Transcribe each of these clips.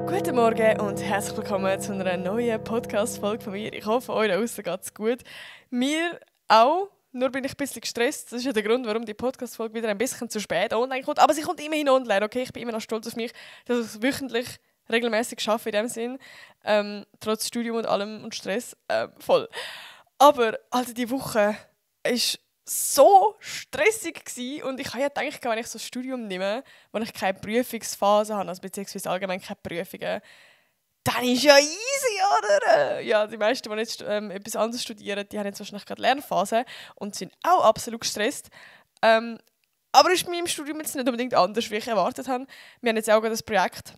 Guten Morgen und herzlich willkommen zu einer neuen Podcast-Folge von mir. Ich hoffe, euch da draussen geht es gut. Mir auch, nur bin ich ein bisschen gestresst. Das ist ja der Grund, warum die Podcast-Folge wieder ein bisschen zu spät online kommt. Aber sie kommt immerhin online, okay? Ich bin immer noch stolz auf mich, dass ich es wöchentlich regelmäßig schaffe in dem Sinn. Trotz Studium und allem und Stress. Voll. Aber also die Woche ist so stressig gewesen. Und ich habe ja gedacht, wenn ich so ein Studium nehme, wo ich keine Prüfungsphase habe, also beziehungsweise allgemein keine Prüfungen, dann ist ja easy, oder? Ja, die meisten, die jetzt etwas anderes studieren, die haben jetzt wahrscheinlich gerade Lernphase und sind auch absolut gestresst. Aber ist bei meinem Studium jetzt nicht unbedingt anders, wie ich erwartet habe. Wir haben jetzt auch gerade das Projekt.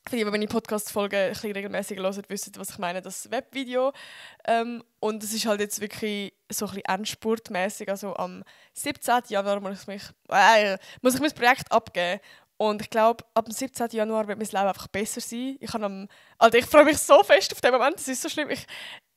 Für die meine Podcast-Folgen ein bisschen regelmäßig hören, wissen, was ich meine, das Webvideo. Und es ist halt jetzt wirklich so ein bisschen endspurtmäßig. Also am 17. Januar muss ich mein Projekt abgeben. Und ich glaube, ab dem 17. Januar wird mein Leben einfach besser sein. Ich freue mich so fest auf den Moment, das ist so schlimm.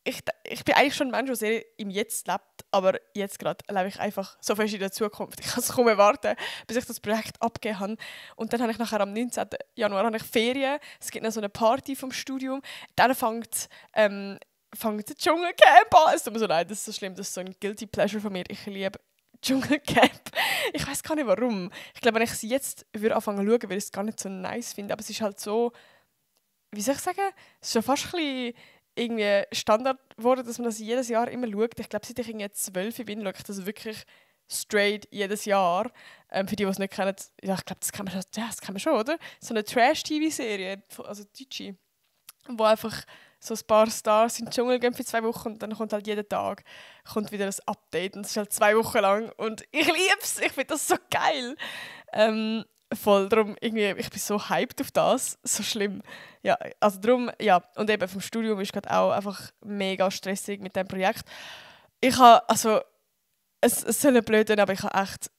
Ich bin eigentlich schon ein Mensch, der sehr im Jetzt lebt, aber jetzt gerade lebe ich einfach so fest in der Zukunft. Ich kann es kaum erwarten, bis ich das Projekt abgegeben habe. Und dann habe ich nachher am 19. Januar habe ich Ferien. Es gibt noch so eine Party vom Studium. Dann fängt das Dschungelcamp an. Es tut mir so leid, das ist so schlimm, das ist so ein Guilty Pleasure von mir. Ich liebe Dschungelcamp. Ich weiß gar nicht warum. Ich glaube, wenn ich es jetzt anfangen zu schauen, würde ich es gar nicht so nice finden. Aber es ist halt so, wie soll ich sagen, es ist schon fast ein bisschen irgendwie Standard geworden, dass man das jedes Jahr immer schaut. Ich glaube, seit ich irgendwie 12 bin, schaue ich das wirklich straight jedes Jahr. Für die es nicht kennen, ja, ich glaube, das kann man schon, oder? So eine Trash-TV-Serie, also Deutsche, wo einfach so ein paar Stars in den Dschungel gehen für 2 Wochen und dann kommt halt jeden Tag wieder ein Update und es ist halt 2 Wochen lang und ich liebe es, ich finde das so geil. Voll, darum irgendwie, ich bin so hyped auf das, so schlimm. Ja, also darum, ja, und eben vom Studium ist gerade auch einfach mega stressig mit dem Projekt. Ich habe, also, es soll nicht blöd sein, aber ich habe echt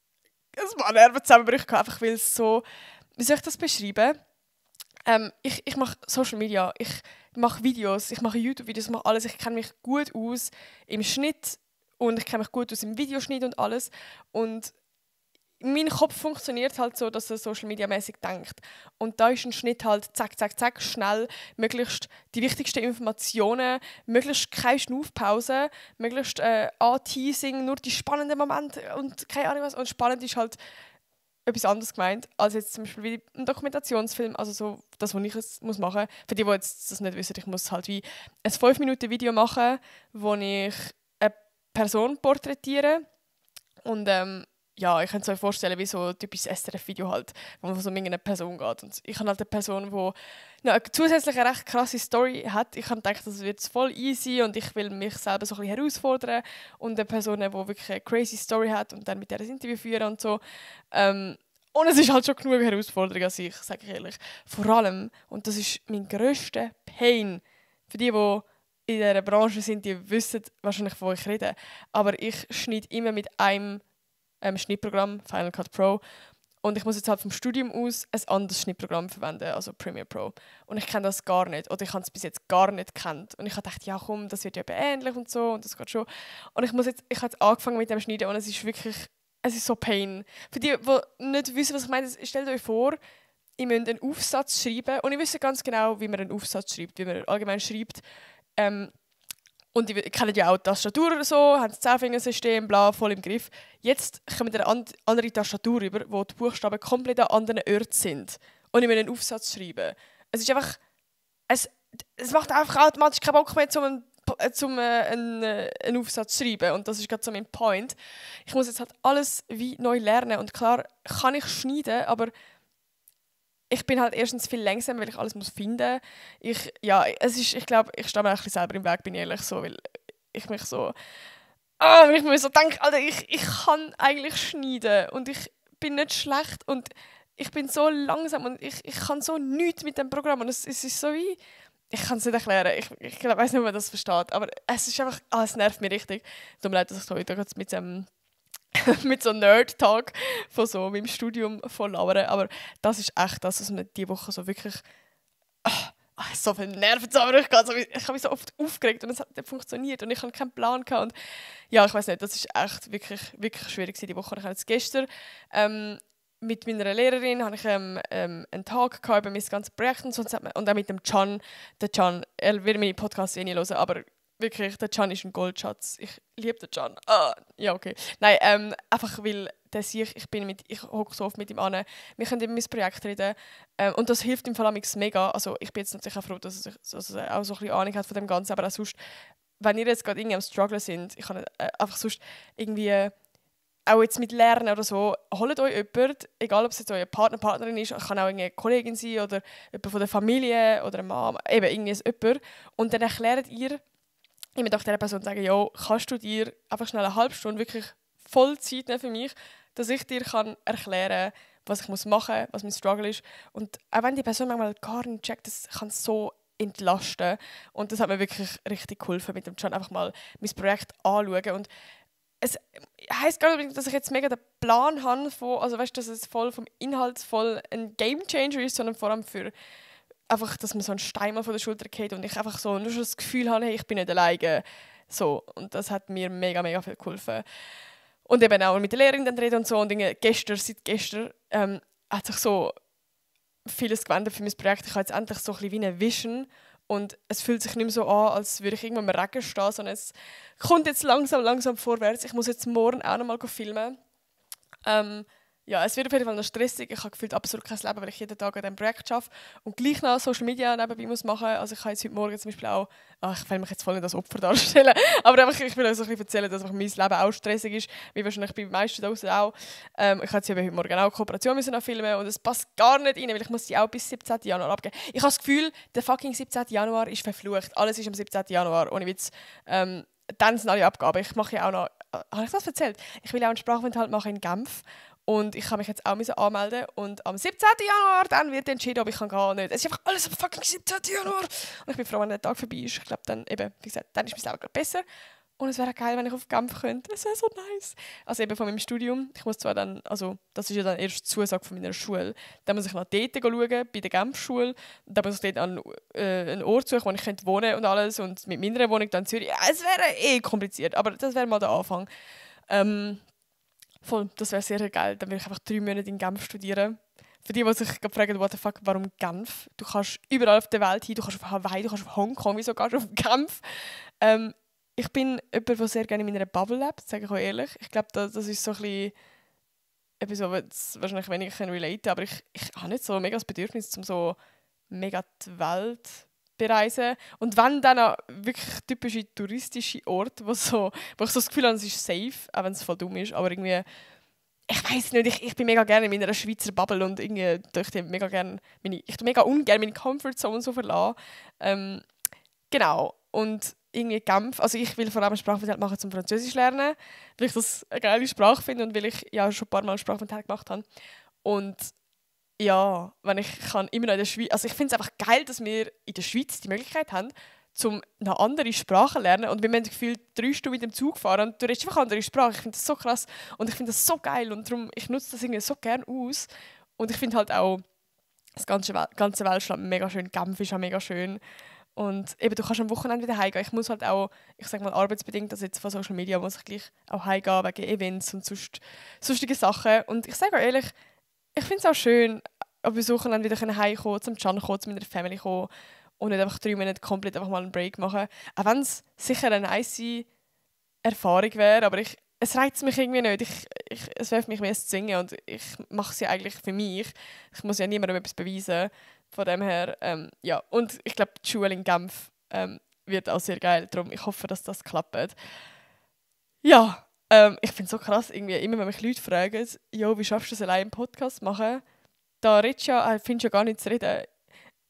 ein paar Nervenzusammenbrüche gehabt, einfach weil es so, wie soll ich das beschreiben? Ich mache Social Media, ich mache Videos, ich mache YouTube-Videos, ich mache alles, ich kenne mich gut aus im Schnitt und ich kenne mich gut aus im Videoschnitt und alles und mein Kopf funktioniert halt so, dass er Social Media mäßig denkt. Und da ist ein Schnitt halt zack, zack, zack, schnell, möglichst die wichtigsten Informationen, möglichst keine Schnaufpause, möglichst Anteasing, nur die spannenden Momente und keine Ahnung was. Und spannend ist halt etwas anderes gemeint, als jetzt zum Beispiel wie ein Dokumentationsfilm, also so das, was ich jetzt machen muss. Für die jetzt das nicht wissen, ich muss halt wie ein 5-Minuten-Video machen, wo ich eine Person porträtiere und ja, ich kann euch vorstellen, wie so ein typisches SRF-Video halt, wo man so um eine Person geht. Und ich habe halt eine Person, die eine zusätzlich eine recht krasse Story hat. Ich habe gedacht, das wird voll easy und ich will mich selber so ein bisschen herausfordern. Und eine Person, die wirklich eine crazy Story hat und dann mit der ein Interview führen und so. Und es ist halt schon genug Herausforderung an sich, sage ich ehrlich. Vor allem, und das ist mein grösster Pain, für die in dieser Branche sind, die wissen wahrscheinlich, wo ich rede. Aber ich schneide immer mit einem Schnittprogramm, Final Cut Pro. Und ich muss jetzt halt vom Studium aus ein anderes Schnittprogramm verwenden, also Premiere Pro. Und ich kenne das gar nicht. Oder ich habe es bis jetzt gar nicht gekannt. Und ich habe gedacht, ja komm, das wird ja ähnlich und so. Und das geht schon. Und ich habe jetzt angefangen mit dem Schneiden und es ist so Pain. Für die nicht wissen, was ich meine, stellt euch vor, ihr müsst einen Aufsatz schreiben. Und ich weiß ganz genau, wie man einen Aufsatz schreibt, wie man allgemein schreibt. Und die kennen ja auch die Tastatur oder so, haben das 10-Fingersystem, bla, voll im Griff. Jetzt kommen eine andere Tastatur rüber, wo die Buchstaben komplett an anderen Orten sind. Und ich will einen Aufsatz schreiben. Es ist einfach... Es macht einfach automatisch keinen Bock mehr, einen Aufsatz zu schreiben. Und das ist gerade so mein Point. Ich muss jetzt halt alles wie neu lernen. Und klar kann ich schneiden, aber... Ich bin halt erstens viel langsamer, weil ich alles finden muss. Ich glaube, ich stehe mir ein bisschen selber im Weg, bin ich ehrlich, so, weil ich mich so... wenn ich mir so denke, Alter, ich kann eigentlich schneiden und ich bin nicht schlecht und ich bin so langsam und ich kann so nichts mit dem Programm und es ist so wie... Ich kann es nicht erklären, ich weiß nicht, ob man das versteht, aber es ist einfach... es nervt mich richtig. Tut mir leid, dass ich heute mit so einem Nerd-Talk von so meinem Studium voll labern. Aber das ist echt das, was mir diese Woche so wirklich so viel Nerven zusammengebracht hat. Ich habe mich so oft aufgeregt und es hat nicht funktioniert und ich habe keinen Plan gehabt. Und ja, ich weiß nicht, das ist echt wirklich, wirklich schwierig diese Woche. Ich habe jetzt gestern mit meiner Lehrerin hatte ich einen Tag über mein ganzes Projekt und, sonst und auch mit dem Can. Der Can, er wird meine Podcasts eh nicht hören, aber wirklich, der Can ist ein Goldschatz. Ich liebe den Can. Ja, okay. Nein, einfach weil ich hocke so oft mit ihm an. Wir können über mein Projekt reden. Und das hilft im Fall mega. Also ich bin jetzt natürlich auch froh, dass er auch so ein bisschen Ahnung hat von dem Ganzen, aber auch sonst, wenn ihr jetzt gerade irgendwie am Struggle sind, ich kann einfach sonst irgendwie auch jetzt mit Lernen oder so, holt euch jemanden, egal ob es jetzt euer Partner, Partnerin ist, kann auch eine Kollegin sein oder jemand von der Familie oder eine Mama, eben irgendwie jemand. Und dann erklärt ihr, ich möchte auch dieser Person sagen, ja, kannst du dir einfach schnell eine halbe Stunde wirklich voll Zeit nehmen für mich, dass ich dir kann erklären kann, was ich machen muss, was mein Struggle ist. Und auch wenn die Person manchmal gar nicht checkt, das kann so entlasten. Und das hat mir wirklich richtig geholfen, mit dem John einfach mal mein Projekt anschauen. Und es heisst gar nicht, dass ich jetzt mega den Plan habe, also weißt, dass es voll vom Inhalt voll ein Gamechanger ist, sondern vor allem für einfach, dass man so einen Stein mal von der Schulter geht und ich einfach so nur schon das Gefühl habe, hey, ich bin nicht alleine. So. Und das hat mir mega, mega viel geholfen. Und eben auch mit der Lehrerin dann reden und so. Und seit gestern hat sich so vieles geändert für mein Projekt. Ich habe jetzt endlich so ein bisschen wie eine Vision. Und es fühlt sich nicht mehr so an, als würde ich irgendwann im Regen stehen, sondern es kommt jetzt langsam vorwärts. Ich muss jetzt morgen auch noch mal filmen. Ja, es wird auf jeden Fall noch stressig. Ich habe gefühlt absolut kein Leben, weil ich jeden Tag an diesem Projekt arbeite und gleich noch Social Media nebenbei machen muss. Also ich kann jetzt heute Morgen zum Beispiel auch, ich will mich jetzt voll nicht als Opfer darstellen, aber einfach, ich will euch so ein bisschen erzählen, dass mein Leben auch stressig ist, wie wahrscheinlich bei den meisten draußen auch. Ich habe jetzt heute Morgen auch eine Kooperation müssen filmen und es passt gar nicht rein, weil ich muss die auch bis 17. Januar abgeben. Ich habe das Gefühl, der fucking 17. Januar ist verflucht. Alles ist am 17. Januar, ohne Witz. Dann sind alle Abgaben. Ich mache ja auch noch, habe ich das erzählt? Ich will auch einen Sprachaufenthalt machen in Genf. Und ich kann mich jetzt auch anmelden. Und am 17. Januar dann wird entschieden, ob ich gehen kann oder nicht. Es ist einfach alles am fucking 17. Januar. Und ich bin froh, wenn der Tag vorbei ist. Ich glaube, dann eben, wie gesagt, dann ist mein Leben gerade besser. Und es wäre geil, wenn ich auf Genf könnte. Es wäre so nice. Also eben von meinem Studium. Ich muss zwar dann, also das ist ja dann erst die Zusage von meiner Schule. Dann muss ich nach dort schauen, bei der Genf-Schule. Dann muss ich dort an einen Ort suchen, wo ich wohnen könnte und alles. Und mit meiner Wohnung dann in Zürich. Ja, es wäre kompliziert, aber das wäre mal der Anfang. Voll, das wäre sehr geil. Dann würde ich einfach 3 Monate in Genf studieren. Für die sich fragen, what the fuck, warum Genf? Du kannst überall auf der Welt hin, du kannst auf Hawaii, du kannst auf Hongkong, wieso gehst du auf Genf? Ich bin jemand, der sehr gerne in meiner Bubble lebt, sage ich euch ehrlich. Ich glaube, das ist so ein bisschen etwas, was wahrscheinlich weniger relaten kann, aber ich habe nicht so mega das Bedürfnis, um so mega die Welt bereisen. Und wenn dann auch wirklich typische touristische Orte, wo ich so das Gefühl habe, es ist safe, auch wenn es voll dumm ist, aber irgendwie, ich weiß nicht, ich bin mega gerne in meiner Schweizer Bubble und irgendwie ich mega ungern meine Comfortzone so verlassen. Genau. Und irgendwie Genf, also ich will vor allem Sprachaufenthalt machen zum Französisch lernen, weil ich das eine geile Sprache finde und weil ich ja schon ein paar Mal Sprachaufenthalt gemacht habe. Und ja, wenn ich kann immer noch in der Schweiz, also ich finde es einfach geil, dass wir in der Schweiz die Möglichkeit haben, um eine andere Sprache zu lernen. Und wir haben das Gefühl, 3 Stunden mit dem Zug fahren und du redest einfach eine andere Sprache. Ich finde das so krass und ich finde das so geil und darum, ich nutze das irgendwie so gerne aus. Und ich finde halt auch das ganze Weltschland mega schön. Genf ist auch mega schön. Und eben, du kannst am Wochenende wieder heimgehen. Ich muss halt auch, ich sage mal arbeitsbedingt, also jetzt von Social Media muss ich gleich auch heimgehen wegen Events und sonstige Sachen. Und ich sage auch ehrlich, ich finde es auch schön, am Wochenende wieder heimkommen, zum Can kommen, zu meiner Family kommen und nicht einfach 3 Monate komplett einfach mal einen Break machen. Auch wenn es sicher eine nice Erfahrung wäre, aber es reizt mich irgendwie nicht. Es wäre für mich mehr zu singen und ich mache es ja eigentlich für mich. Ich muss ja niemandem etwas beweisen. Von dem her, ja. Und ich glaube, die Schule in Genf wird auch sehr geil. Darum, ich hoffe, dass das klappt. Ja, ich finde es so krass, irgendwie, immer wenn mich Leute fragen, «Jo, wie schaffst du es allein einen Podcast zu machen?» Da redest du ja, findest du ja gar nichts zu reden.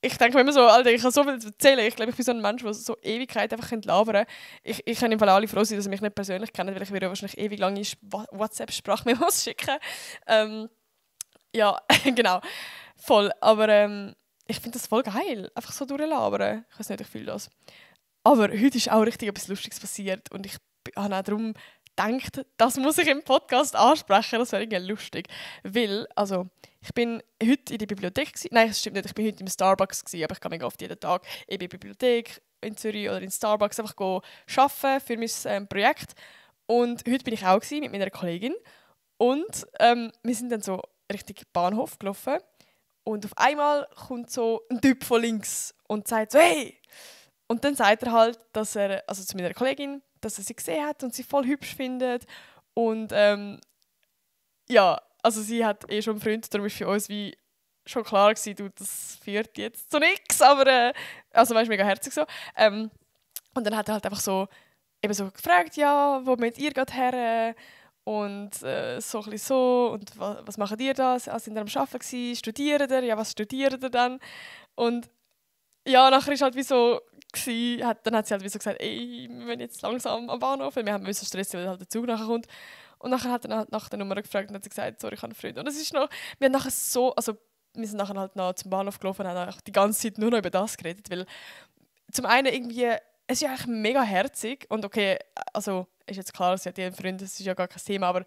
Ich denke mir immer so, Alter, ich habe so viel zu erzählen. Ich glaube, ich bin so ein Mensch, der so Ewigkeit einfach labern kann. Ich kann im Fall alle froh sein, dass sie mich nicht persönlich kennen, weil ich würde wahrscheinlich ewig lange WhatsApp-Sprachmemos schicken. Ja, genau. Voll. Aber ich finde das voll geil. Einfach so durchlabern. Ich weiß nicht, ich fühle das. Aber heute ist auch richtig etwas Lustiges passiert und ich habe auch darum gedacht, das muss ich im Podcast ansprechen, das wäre irgendwie lustig. Weil, also, ich bin heute in der Bibliothek gewesen. Nein, das stimmt nicht, ich bin heute im Starbucks gewesen, aber ich gehe mega oft jeden Tag in die Bibliothek in Zürich oder in Starbucks einfach arbeiten für mein Projekt. Und heute bin ich auch gewesen mit meiner Kollegin und wir sind dann so Richtung Bahnhof gelaufen und auf einmal kommt so ein Typ von links und sagt so «Hey!» Und dann sagt er halt, dass er, also zu meiner Kollegin, dass er sie gesehen hat und sie voll hübsch findet. Und ja, also sie hat schon einen Freund, darum ist für uns wie schon klar gewesen, du, das führt jetzt zu nichts, aber also weißt, mega herzig so. Und dann hat er halt einfach so, eben so gefragt, ja, wo mit ihr geht her? Und so ein bisschen so, und was macht ihr da? Also sind ihr am Arbeiten gewesen? Studiert ihr? Ja, was studiert ihr dann? Und ja, nachher ist halt wie so, dann hat sie halt wie so gesagt, ey, wir müssen jetzt langsam am Bahnhof, weil wir müssen stressen, weil halt der Zug nachher kommt. Und nachher hat er halt nach der Nummer gefragt und hat sie gesagt, sorry, ich habe einen Freund. Und es ist noch, wir haben nachher so, also wir sind nachher halt noch zum Bahnhof gelaufen und haben auch die ganze Zeit nur noch über das geredet, weil zum einen irgendwie, es ist ja eigentlich mega herzig und okay, also ist jetzt klar, sie hat ihren Freund, das ist ja gar kein Thema, aber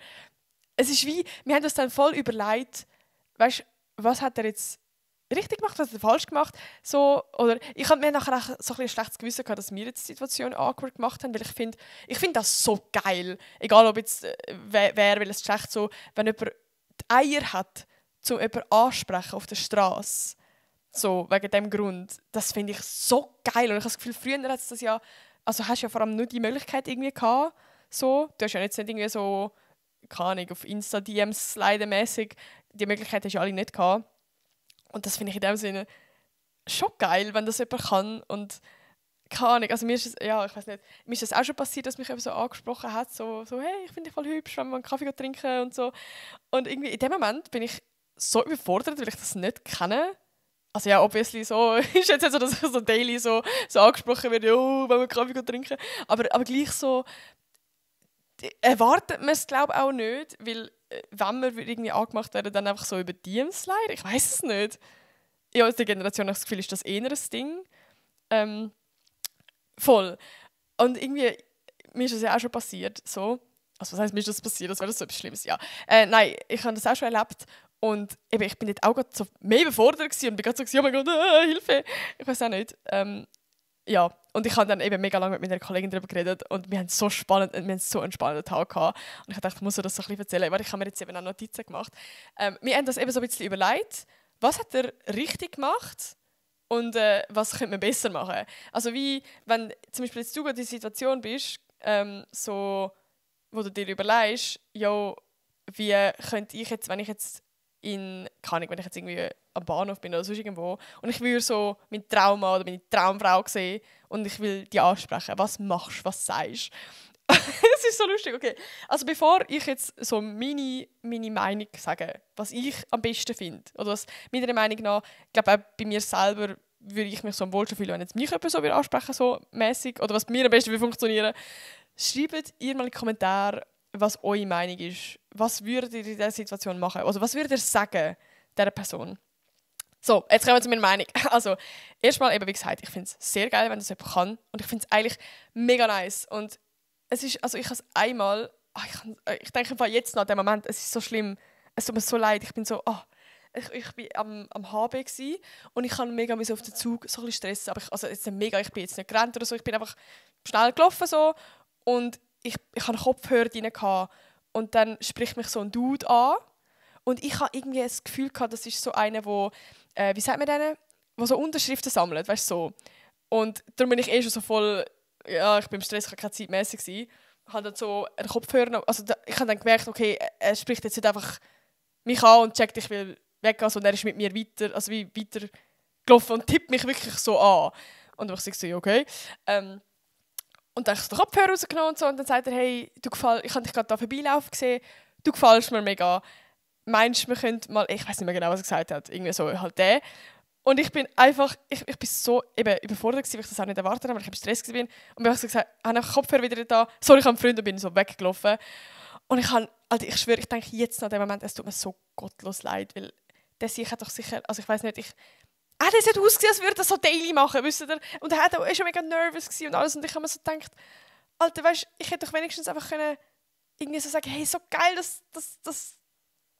es ist wie, wir haben uns dann voll überlegt, weißt, was hat er jetzt richtig gemacht, was hat er falsch gemacht, so, oder ich habe mir nachher auch so ein schlechtes Gewissen gehabt, dass wir jetzt die Situation awkward gemacht haben, weil ich finde das so geil, egal ob jetzt wer, weil es ist echt so, wenn jemand die Eier hat, um jemanden ansprechen auf der Straße, so, wegen dem Grund, das finde ich so geil und ich habe das Gefühl, früher hat es das ja, also hast du ja vor allem nur die Möglichkeit irgendwie gehabt, so, du hast ja jetzt nicht irgendwie so, keine Ahnung, auf Insta-DMs slidenmäßig, die Möglichkeit hast du ja alle nicht gehabt. Und das finde ich in dem Sinne schon geil, wenn das jemand kann. Und keine Ahnung, also mir ist es, ja, ich weiß nicht, mir ist es auch schon passiert, dass mich jemand so angesprochen hat, so hey, ich finde dich voll hübsch, wenn wir einen Kaffee trinken und so. Und irgendwie in dem Moment bin ich so überfordert, weil ich das nicht kenne. Also ja, obviously so, ist jetzt nicht so, dass ich so daily so angesprochen werde, oh, wenn wir einen Kaffee trinken. Aber gleich so, erwartet man es glaube ich auch nicht, weil wenn wir irgendwie angemacht werden, dann einfach so über DMs slide. Ich weiß es nicht. Ja, aus der Generation habe ich das Gefühl, ist das eher ein Ding. Voll. Und irgendwie, mir ist das ja auch schon passiert, so. Also was heisst, mir ist das passiert, das wäre so etwas Schlimmes, ja. Nein, ich habe das auch schon erlebt und eben, ich bin jetzt auch gerade so mehr überfordert gewesen und bin gerade so, oh mein Gott, Hilfe. Ich weiß auch nicht. Ja, und ich habe dann eben mega lange mit meiner Kollegin darüber geredet und wir haben so einen spannenden Tag gehabt. Und ich dachte, ich muss dir das so ein bisschen erzählen, weil ich habe mir jetzt eben auch Notizen gemacht. Wir haben das eben so ein bisschen überlegt, was hat er richtig gemacht und was könnte man besser machen. Also wie, wenn zum Beispiel jetzt du in der Situation bist, so, wo du dir überlegst, ja, wie könnte ich jetzt, wenn ich jetzt wenn ich jetzt irgendwie am Bahnhof bin oder sonst irgendwo und ich will so meinen Trauma oder meine Traumfrau sehen und ich will die ansprechen. Was machst du? Was sagst du? Es ist so lustig, okay. Also bevor ich jetzt so meine Meinung sage, was ich am besten finde, oder was meiner Meinung nach, ich glaube auch bei mir selber würde ich mich so am wohlsten fühlen, wenn jetzt mich jemand so ansprechen so mäßig oder was bei mir am besten funktionieren. Schreibt ihr mal in die Kommentare, was eure Meinung ist. Was würdet ihr in dieser Situation machen? Also was würdet ihr sagen dieser Person? So, jetzt kommen wir zu meiner Meinung. Also, erstmal eben, wie gesagt, ich finde es sehr geil, wenn das jemand kann. Und ich finde es eigentlich mega nice. Und es ist, also ich habe es einmal, ich denke einfach jetzt nach dem Moment, es ist so schlimm, es tut mir so leid, ich bin so, ich bin am HB gsi und ich kann mega auf den Zug so ein bisschen stressen, aber ich bin jetzt nicht gerannt oder so, ich bin einfach schnell gelaufen so und ich hatte Kopfhörer drin und dann spricht mich so ein Dude an und ich habe irgendwie das Gefühl gehabt, das ist so einer, wo wie sagt man denen, der so Unterschriften sammelt, weißt du so. Und darum bin ich schon so voll, ja, ich bin im Stress, ich war keine Zeit mäßig gsi. Ich habe dann so einen Kopfhörer, also ich habe dann gemerkt, okay, er spricht jetzt nicht einfach mich an und checkt, ich will weg, also, und er ist mit mir weiter gelaufen und tippt mich wirklich so an. Und ich so, ja, okay. Und dann habe ich den Kopfhörer rausgenommen und so und dann sagt er, hey, ich habe dich gerade da vorbeilaufen gesehen, du gefällst mir mega. Meinst du, wir könnten mal, ich weiß nicht mehr genau, was er gesagt hat, irgendwie so halt der. Und ich bin einfach, ich bin so eben überfordert gewesen, weil ich das auch nicht erwartet habe, weil ich im Stress war. Und ich habe so gesagt, ich habe den Kopfhörer wieder da, sorry, ich habe einen Freund und bin so weggelaufen. Und ich schwöre, ich denke jetzt nach dem Moment, es tut mir so gottlos leid, weil der sich hat doch sicher, also ich weiß nicht, das hat ausgesehen, als würde er so daily machen, wisst ihr? Und er war schon mega nervös und alles und ich habe mir so gedacht, Alter, weißt du, ich hätte doch wenigstens einfach können irgendwie so sagen, hey, so geil, dass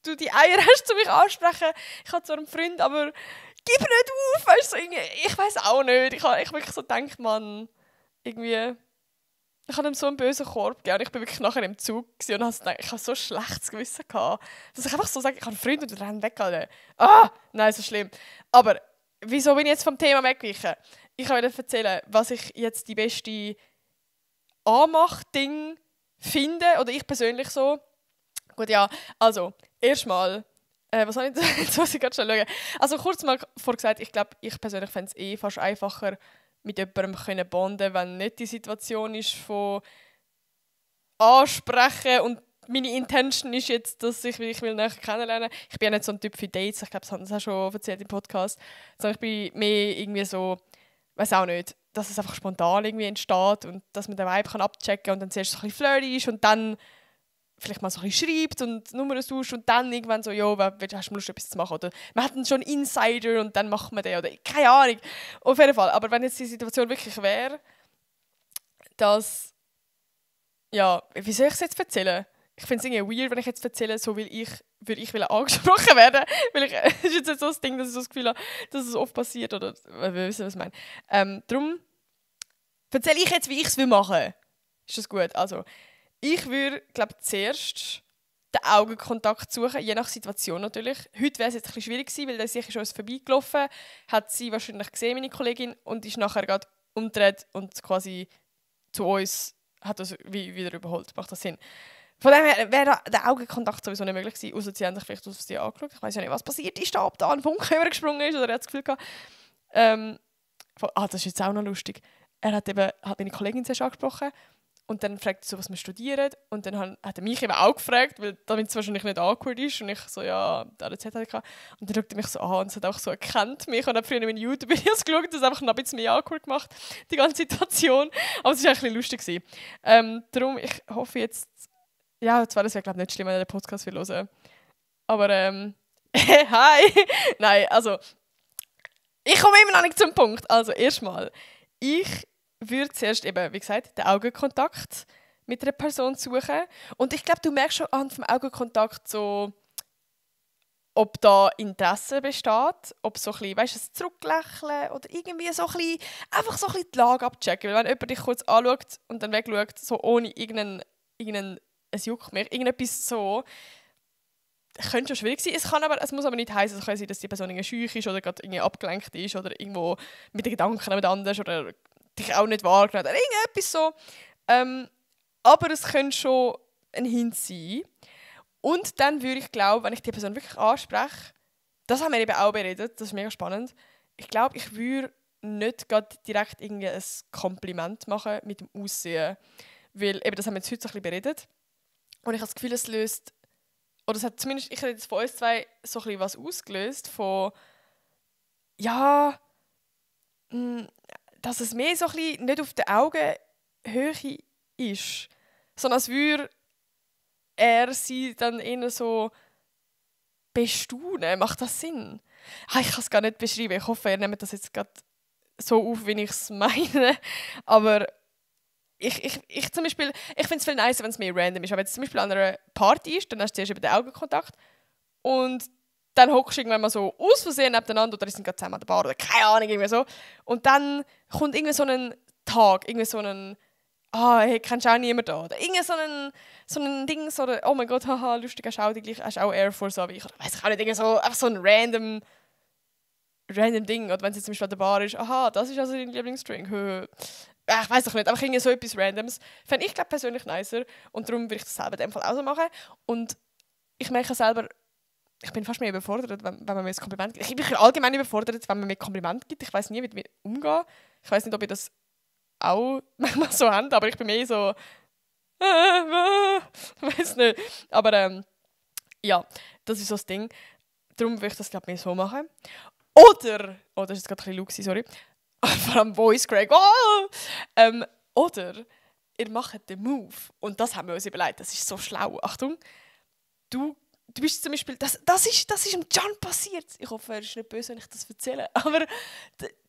du die Eier hast, um mich ansprechen. Ich habe zwar einen Freund, aber gib nicht auf, weißt du, so ich weiß auch nicht. Ich wirklich so gedacht, Mann, irgendwie, Ich habe ihm so einen bösen Korb gegeben. Ich war wirklich nachher im Zug und ich hatte so ein schlechtes Gewissen gehabt, dass ich einfach so sage, ich habe einen Freund und der rennt weg. Alter. Ah, nein, so schlimm. Aber wieso bin ich jetzt vom Thema weggewichen? Ich kann euch erzählen, was ich jetzt die beste Anmach-Ding finde, oder ich persönlich so. Gut, ja, also, erstmal, was habe ich jetzt muss ich gerade schon schauen. Also kurz mal vorgesagt, ich glaube, ich persönlich fände es fast einfacher, mit jemandem können bonden, wenn nicht die Situation ist von ansprechen und meine Intention ist jetzt, dass ich will näher kennenlernen. Ich bin ja nicht so ein Typ für Dates, ich glaube, das haben sie auch schon erzählt im Podcast. Sondern ich bin mehr irgendwie so, weiß auch nicht, dass es einfach spontan irgendwie entsteht und dass man den Vibe kann abchecken kann und dann zuerst so ein bisschen flirty ist und dann vielleicht mal so ein bisschen schreibt und Nummern tauscht und dann irgendwann so, jo, hast du Lust, etwas zu machen? Oder man hat dann schon einen Insider und dann macht man den. Oder keine Ahnung. Auf jeden Fall. Aber wenn jetzt die Situation wirklich wäre, dass, ja, wie soll ich es jetzt erzählen? Ich finde es irgendwie weird, wenn ich jetzt erzähle, so würde ich angesprochen werden. Weil das ist jetzt nicht so das Ding, dass ich so das Gefühl habe, dass es oft passiert. Oder wir wissen, was ich meine. Darum erzähle ich jetzt, wie ich es machen will. Ist das gut? Also, ich würde, glaube ich, zuerst den Augenkontakt suchen, je nach Situation natürlich. Heute wäre es jetzt ein bisschen schwierig gewesen, weil sie ist schon vorbeigelaufen, hat sie wahrscheinlich gesehen, meine Kollegin, und ist nachher gerade umgedreht und quasi zu uns hat uns wieder überholt. Macht das Sinn? Von dem her wäre der Augenkontakt sowieso nicht möglich gewesen, außer sie haben sich vielleicht auf sie angeschaut. Ich weiß ja nicht, was passiert ist, ob da ein Funke übergesprungen ist oder er hat das Gefühl gehabt. Das ist jetzt auch noch lustig. Er hat meine Kollegin zuerst angesprochen. Und dann fragt er so, was wir studieren. Und dann hat er mich eben auch gefragt, weil damit es wahrscheinlich nicht awkward ist. Und ich so, ja, der Z hatte ich. Und dann schaut er mich so an und es hat auch so erkannt mich. Und hat früher in meinen YouTube-Videos geschaut und das einfach noch ein bisschen mehr awkward gemacht, die ganze Situation. Aber es war eigentlich ein bisschen lustig. Darum, ich hoffe jetzt, ja, zwar das wäre glaube ich nicht schlimm, wenn er den Podcast will hören. Aber, hi! Nein, also, ich komme immer noch nicht zum Punkt. Also, erstmal, ich würde zuerst eben, wie gesagt, den Augenkontakt mit einer Person suchen. Und ich glaube, du merkst schon anhand vom Augenkontakt so, ob da Interesse besteht, ob so ein bisschen, weißt du, ein Zurücklächeln oder irgendwie so ein bisschen, einfach so ein bisschen die Lage abchecken. Weil wenn jemand dich kurz anschaut und dann wegschaut, so ohne es juckt mich, irgendetwas so, könnte schon schwierig sein. Es muss aber nicht heißen, es kann sein, dass die Person irgendwie schüch ist oder gerade irgendwie abgelenkt ist oder irgendwo mit den Gedanken jemand anders oder dich auch nicht wahrgenommen oder irgendetwas so. Aber es könnte schon ein Hint sein. Und dann würde ich glauben, wenn ich die Person wirklich anspreche, das haben wir eben auch beredet, das ist mega spannend. Ich glaube, ich würde nicht gerade direkt irgendwie ein Kompliment machen mit dem Aussehen. Weil eben, das haben wir jetzt heute so ein bisschen beredet. Und ich habe das Gefühl, es löst, oder es hat zumindest, ich habe jetzt von uns zwei so ein bisschen was ausgelöst von, ja, dass es mehr so ein bisschen nicht auf der Augenhöhe ist, sondern als würde er sie dann eher so bestaunen. Macht das Sinn? Ich kann es gar nicht beschreiben. Ich hoffe, ihr nehmt das jetzt gerade so auf, wie ich es meine. Aber ich zum Beispiel, ich finde es viel nicer, wenn es mehr random ist. Aber wenn es zum Beispiel an einer Party ist, dann hast du zuerst eben den Augenkontakt und dann hockst du irgendwann mal so aus Versehen nebeneinander oder sind gerade zusammen an der Bar oder keine Ahnung, irgendwie so. Und dann kommt irgendwie so ein Tag, irgendwie so ein hey, kennst du auch niemanden da? Oder irgendwie so ein Ding, so oh mein Gott, haha, lustig, hast du auch Air Force an wie ich? Oder weiss ich auch nicht, irgendwie so, einfach so ein random Ding. Oder wenn es jetzt zum Beispiel an der Bar ist, aha, das ist also dein Lieblingsdrink. Ich weiß doch nicht, einfach irgendwie so etwas Randoms. Fände ich, glaube persönlich nicer. Und darum würde ich das selber in dem Fall auch so machen. Und ich merke selber, ich bin fast mehr überfordert, wenn man mir ein Kompliment gibt. Ich bin allgemein überfordert, wenn man mir Kompliment gibt. Ich weiß nie, wie ich damit umgehe. Ich weiß nicht, ob ich das auch manchmal so habt, aber ich bin mehr so weiß nicht. Aber ja, das ist so das Ding. Darum würde ich das glaube mehr so machen. Oder, das ist jetzt gerade ein bisschen Luxi, sorry. Vor allem Voice Crack. Oder ihr macht den Move. Und das haben wir uns überlegt. Das ist so schlau. Achtung, du bist zum Beispiel, das ist dem Can passiert. Ich hoffe, er ist nicht böse, wenn ich das erzähle. Aber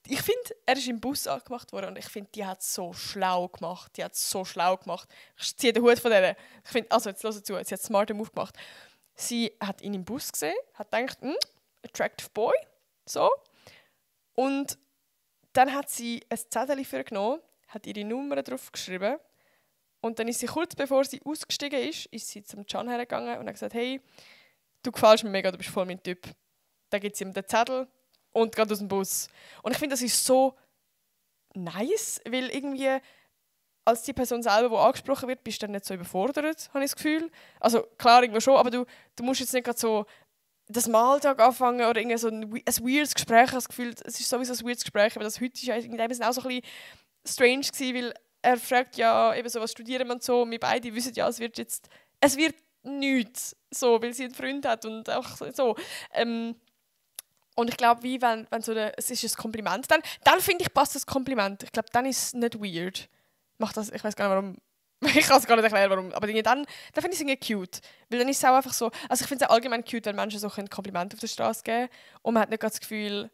ich finde, er ist im Bus angemacht worden und ich finde, die hat es so schlau gemacht. Ich ziehe den Hut von der. Ich finde, also jetzt hört zu, sie hat einen smarten Move gemacht. Sie hat ihn im Bus gesehen, hat gedacht, attractive boy, so. Und dann hat sie ein Zettel vorgenommen, hat ihre Nummer drauf geschrieben Und dann ist sie kurz bevor sie ausgestiegen ist sie zum Can hergegangen und hat gesagt, hey, du gefällst mir mega, du bist voll mein Typ. Dann gibt sie ihm den Zettel und geht aus dem Bus. Und ich finde, das ist so nice, weil irgendwie als die Person selber, die angesprochen wird, bist du dann nicht so überfordert, habe ich das Gefühl. Also klar, irgendwo schon, aber du musst jetzt nicht gerade so das Smalltalk anfangen oder irgendwie so ein weirdes Gespräch. Ich habe das Gefühl, es ist sowieso ein weirdes Gespräch, aber das heute ist ja in dem Sinne auch so ein bisschen strange gewesen, weil er fragt ja eben so, was studieren wir und so, und wir beide wissen ja, es wird nichts, so, weil sie einen Freund hat und auch so. Und ich glaube, wie wenn so es ist ein Kompliment, dann finde ich, passt das Kompliment. Ich glaube, dann ist es nicht weird. Macht das, ich weiß gar nicht warum. Ich kann es gar nicht erklären, warum. Aber dann finde ich es irgendwie cute. Weil dann ist es auch einfach so. Also ich finde es auch allgemein cute, wenn Menschen so Komplimente auf der Straße geben. Und man hat nicht gerade das Gefühl,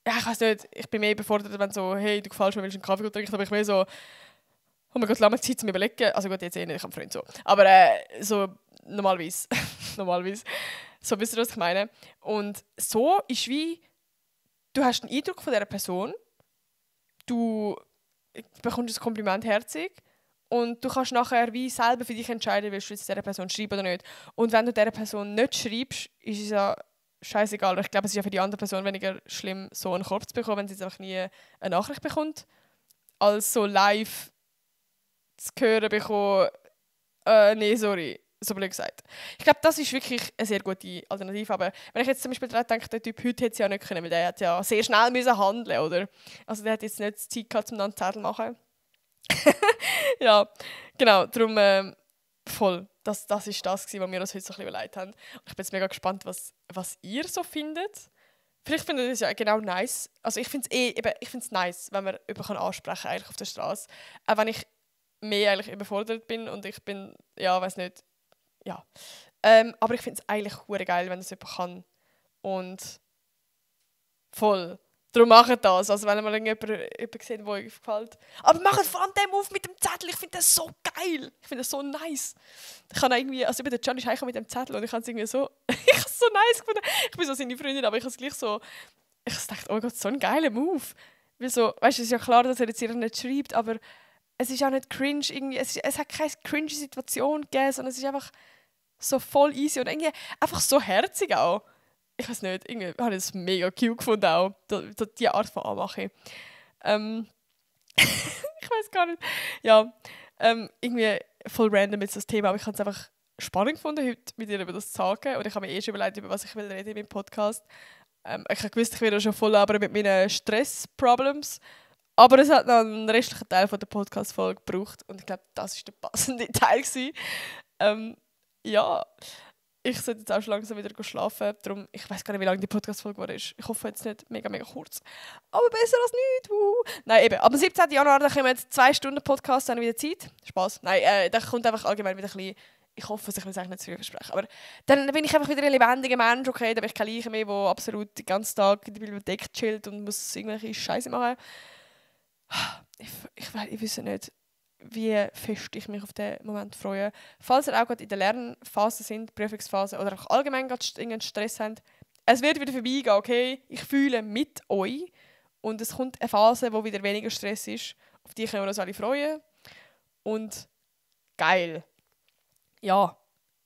ja, ich weiß nicht, ich bin mehr überfordert, wenn so, hey, du gefällst mir, willst du einen Kaffee trinken? Aber ich mehr so, oh mein Gott, lass mir Zeit zum Überlegen. Also gut, jetzt eh nicht, ich habe einen Freund so. Aber so normalerweise. Normalerweise. So, wisst ihr, was ich meine? Und so ist wie, du hast einen Eindruck von dieser Person, du bekommst ein Kompliment herzig und du kannst nachher wie selber für dich entscheiden, willst du jetzt dieser Person schreiben oder nicht. Und wenn du dieser Person nicht schreibst, ist es ja scheißegal. Ich glaube, es ist ja für die andere Person weniger schlimm, so einen Korb zu bekommen, wenn sie jetzt einfach nie eine Nachricht bekommt, als so live zu hören bekommen, nee, sorry, so blöd gesagt. Ich glaube, das ist wirklich eine sehr gute Alternative. Aber wenn ich jetzt zum Beispiel daran denke, der Typ heute hätte es ja nicht können, weil der hat ja sehr schnell müssen handeln, oder? Also der hat jetzt nicht die Zeit gehabt, um dann einen Zettel zu machen. Ja, genau, darum voll. Das ist das, was wir uns heute so ein bisschen überlegt haben. Und ich bin jetzt mega gespannt, was ihr so findet. Vielleicht findet ihr es ja genau nice. Also ich finde es nice, wenn man jemanden ansprechen kann eigentlich auf der Straße. Auch wenn ich mehr eigentlich überfordert bin und ich bin, ja, weiß nicht, ja. Aber ich finde es eigentlich hure geil, wenn das jemand kann. Und voll. Darum macht das. Also wenn ihr mal jemanden sieht, der euch gefällt. Aber macht vor allem den Move mit dem Zettel. Ich finde das so geil. Ich finde das so nice. Ich kann irgendwie, also über den John ist heimgekommen mit dem Zettel und ich habe es irgendwie so, ich habe es so nice gefunden. Ich bin so seine Freundin, aber ich habe es gleich so, ich dachte, oh Gott, so ein geiler Move. Weil so, weißt du, es ist ja klar, dass er jetzt ihr nicht schreibt, aber es ist auch nicht cringe irgendwie. Es hat keine cringe Situation gegeben, sondern es ist einfach so voll easy und irgendwie einfach so herzig auch. Ich weiß nicht, irgendwie habe ich es mega cute gefunden auch, die Art von Anmache. Ich weiß gar nicht. Ja, irgendwie voll random jetzt das Thema, aber ich habe es einfach spannend gefunden, heute mit dir über das zu sagen. Und ich habe mir schon überlegt, über was ich will reden in meinem Podcast. Ich habe gewusst, ich werde schon voll labern mit meinen Stress-Problems. Aber es hat noch einen restlichen Teil von der Podcast-Folge gebraucht. Und ich glaube, das war der passende Teil gewesen. Ja, ich sollte jetzt auch schon langsam wieder schlafen. Darum, ich weiß gar nicht, wie lange die Podcast-Folge war. Ich hoffe jetzt nicht mega, mega kurz. Aber besser als nichts. Nein, eben. Am 17. Januar da kommen jetzt 2 Stunden Podcast, dann wieder Zeit. Spaß. Nein, da kommt einfach allgemein wieder ein bisschen. Ich hoffe, ich will es eigentlich nicht zu viel versprechen. Aber dann bin ich einfach wieder ein lebendiger Mensch. Okay, dann bin ich kein Leiche mehr, der absolut den ganzen Tag in der Bibliothek chillt und muss irgendwelche Scheiße machen. Ich weiß nicht, wie fest ich mich auf den Moment freue. Falls ihr auch gerade in der Lernphase sind, Prüfungsphase oder auch allgemein gerade irgendeinen Stress habt, es wird wieder vorbeigehen, okay? Ich fühle mit euch und es kommt eine Phase, wo wieder weniger Stress ist. Auf die können wir uns alle freuen. Und geil. Ja,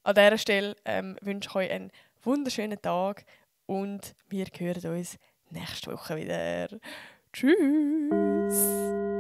an dieser Stelle wünsche ich euch einen wunderschönen Tag und wir hören uns nächste Woche wieder. Tschüss!